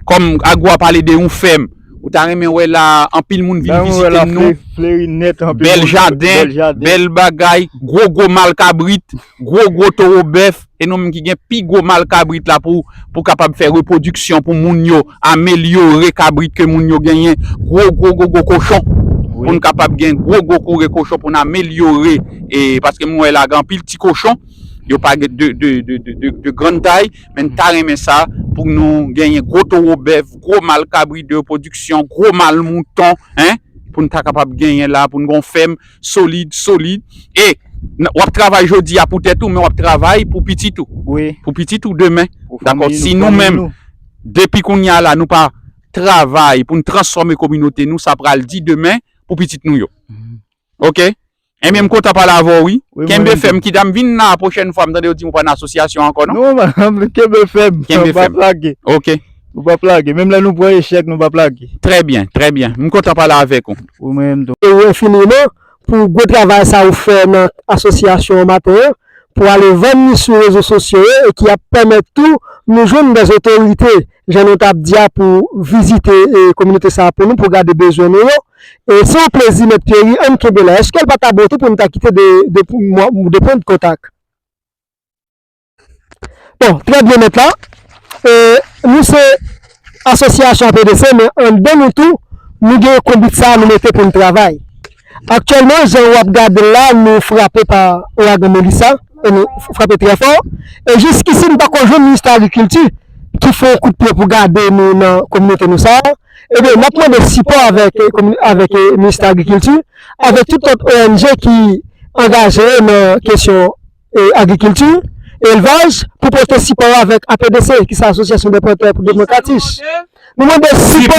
Kòm Agwo a pale de yon fèm, ou ta renmen wè la anpil moun vin vizite nou. Fleri nèt, anpil moun, bèl jaden, bèl jaden, bèl bagay, gwo gwo mal kabrit, gwo gwo towo bèf, e nou menm ki gen pi gwo mal kabrit la pou, pou kapab fè repwodiksyon pou moun yo, amelyore kabrit ke moun yo genyen, gwo gwo gwo gwo kochon, pou n kapab gen gwo gwo koure kochon pou n amelyore, e paske m wè la gen anpil ti kochon, yo pa gen de, de, de, de, de, de grann tay, men n ta renmen sa pou nou genyen gwo towo bèf, gwo mal kabrit de repwodiksyon, gwo mal mouton, en, pou n ta kapab genyen la, pou n gen yon fèm solid, solid. E n-, w ap travay jodi a pou tèt ou, men w ap travay pou pitit ou. Wi. Pou pitit ou demen. Pou fanmi nou. Dakò? Si nou menm, depi kounye a la, nou pa travay pou n transfòme kominote nou, sa pral di demen pou pitit nou yo. Mhm. Ok? Enben, m kontan pale avè w, wi. Wi, mwen menm tou. Kenbe fèm, kida m vin la pwochèn fwa, m tande yo di m ou pa nan asosyasyon ankò, non? Non, kenbe fèm. Kenbe fèm. Nou p ap lage. Ok. Nou p ap lage. Menm lè nou pran echèk, nou p ap lage. Trè byen, trè byen. M kontan pale avèk ou. Wi, mwen menm tou. E ou enfiniman pou gwo travay sa ou fè nan asosyasyon an maten an, pou ale vann li sou rezo sosyo yo e ki ap pèmèt tou nou jwenn dè otorite, jan nou t ap di a, pou vizite, e, kominote sa a pou nou, pou gade bezwen nou yo. E se yon plezi, Mèt Pierre, ann kenbe la. Èske l pa ta bon tou pou n ta kite de, de, de pwen de kontak? Bon, trè byen, mèt la. E, nou se asosyasyon A P D C, men anndan nou tou, nou gen konbit sa a nou mete pou n travay. Aktyèlman, jan w ap gade l la, nou frape pa ouragan Melissa, e nou frape trè fò. E jiskisi, nou poko jwenn ministè agrikilti ki fè yon kout pye pou gade nou nan kominote nou sa a. Ebyen, n ap mande sipò avèk, eh, komini-, avèk, eh, ministè agrikilti, avèk tout lòt O N G ki angaje yo nan kesyon, eh, agrikilti, elvaj, pou pote sipò yo avèk A P D C, ki se Asosyasyon dè Plantè pou Devlopman Katich. Nou mande sipò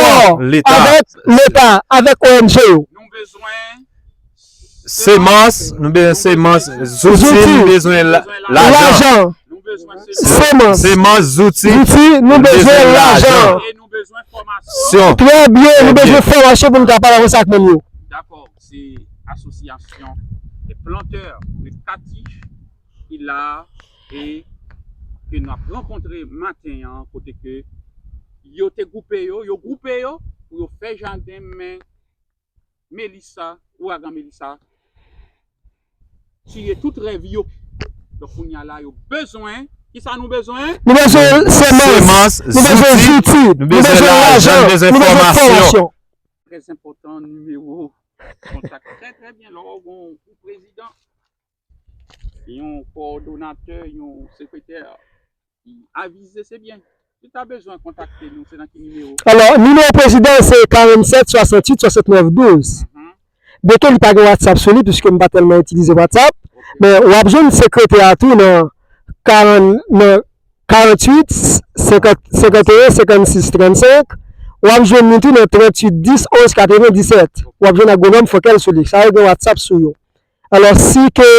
avèk Leta, avèk O N G yo. Nou bezwen semans, nou bezwen semans, zouti, nou bezwen la-, lajan. Lajan. Semans. Semans, zouti, zouti, nou bezwen lajan. E nou bezwen fòmasyon. Trè byen, nou bezwen fòmasyon pou nou kapab avanse ak moun yo. Dakò, se asosyasyon de plantè de Katich ki la e ke n ap rankontre maten an, kote ke yo te gwoupe yo, yo gwoupe yo pou yo fè jaden, men Melissa, ouragan Melissa, tiye tout rèv yo. Donk, kounye a la, yo bezwen, kisa nou bezwen? Nou bezwen semans, nou bezwen zouti, nou bezwen lajan, nou bezwen fòmasyon. Trè enpòtan, nimewo kontak. Trè, trè byen. Lè w gen yon prezidan, yon kowòdonatè, yon sekretè, avize, se byen. Si w ta bezwen kontakte nou, se nan ki nimewo? Alò, nimewo prezidan se karannsèt swasanntuit swasantnèf douz. Byenke li pa gen WhatsApp sou li, piske m pa tèlman itilize WhatsApp, men w ap jwenn sekretè a tou nan karann, nan karanntuit, senkant, senkanteyen, senkannsis, trannsenk. W ap jwenn li tou nan tranntuit dis, onz, katrevenndisèt. W ap jwenn agwonòm Frankel sou li. Sa yo gen WhatsApp sou yo. Alò, si ke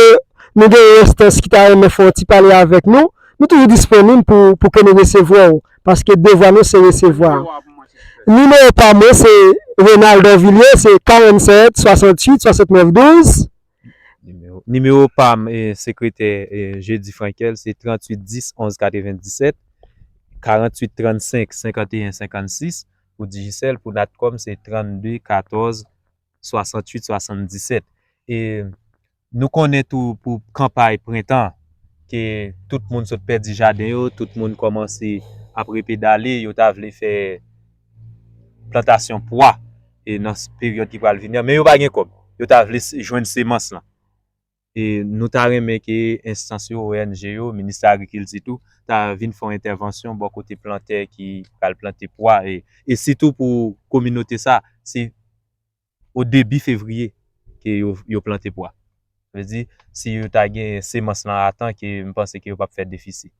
nou gen yon enstans ki ta renmen fè yon ti pale avèk nou, nou toujou disponib pou, pou ke nou resevwa w, paske devwa nou se resevwa. Nimewo pa mwen, se Renald Dorvilliers, se karannsèt swasanntuit swasantnèf douz. Nimewo, nimewo pa m, e, sekretè, e, Jeudi Frankel, se tranntuit dis onz katrevenndisèt, karanntuit trannsenk senkanteyen senkannsis. Pou Digicel, pou Natcom, se trannde katòz swasanntuit swasanndisèt. E nou konnen tou pou kanpay prentan, ke tout moun sot pèdi jaden yo, tout moun kòmanse ap repedale, yo ta vle fè plantasyon pwa, e nan s-, peryòd ki pral vini an, men yo pa gen kòb. Yo ta vle s-, jwenn semans lan. E nou ta renmen ke enstans yo, O N G yo, Ministè Agrikilti tou, ta vin fè yon entèvansyon bò kote plantè ki pral plante pwa, e, e sitou pou kominote sa, se o debi fevriye ke yo, yo plante pwa. Sa vle di, si yo ta gen semans lan a tan, ke m panse ke yo p ap fè defisi.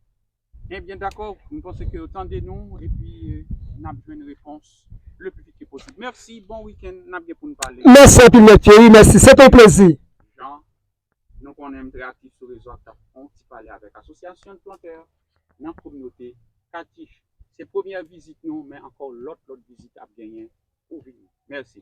Ebyen, dakò, m panse ke yo tande nou, epi, e, n ap jwenn repons le pli vit ke posib. Mèsi, bon wikenn, n ap gen pou n pale. Mèsi anpil, Mèt Thierry, mèsi, se te yon plezi. Jan, nou konnen m trè aktif sou rezo ak t ap fè yon ti pale avèk asosyasyon de plantè nan kominote Katich. Se premyè vizit nou, men ankò lòt, lòt vizit ap genyen pou vini. Mèsi.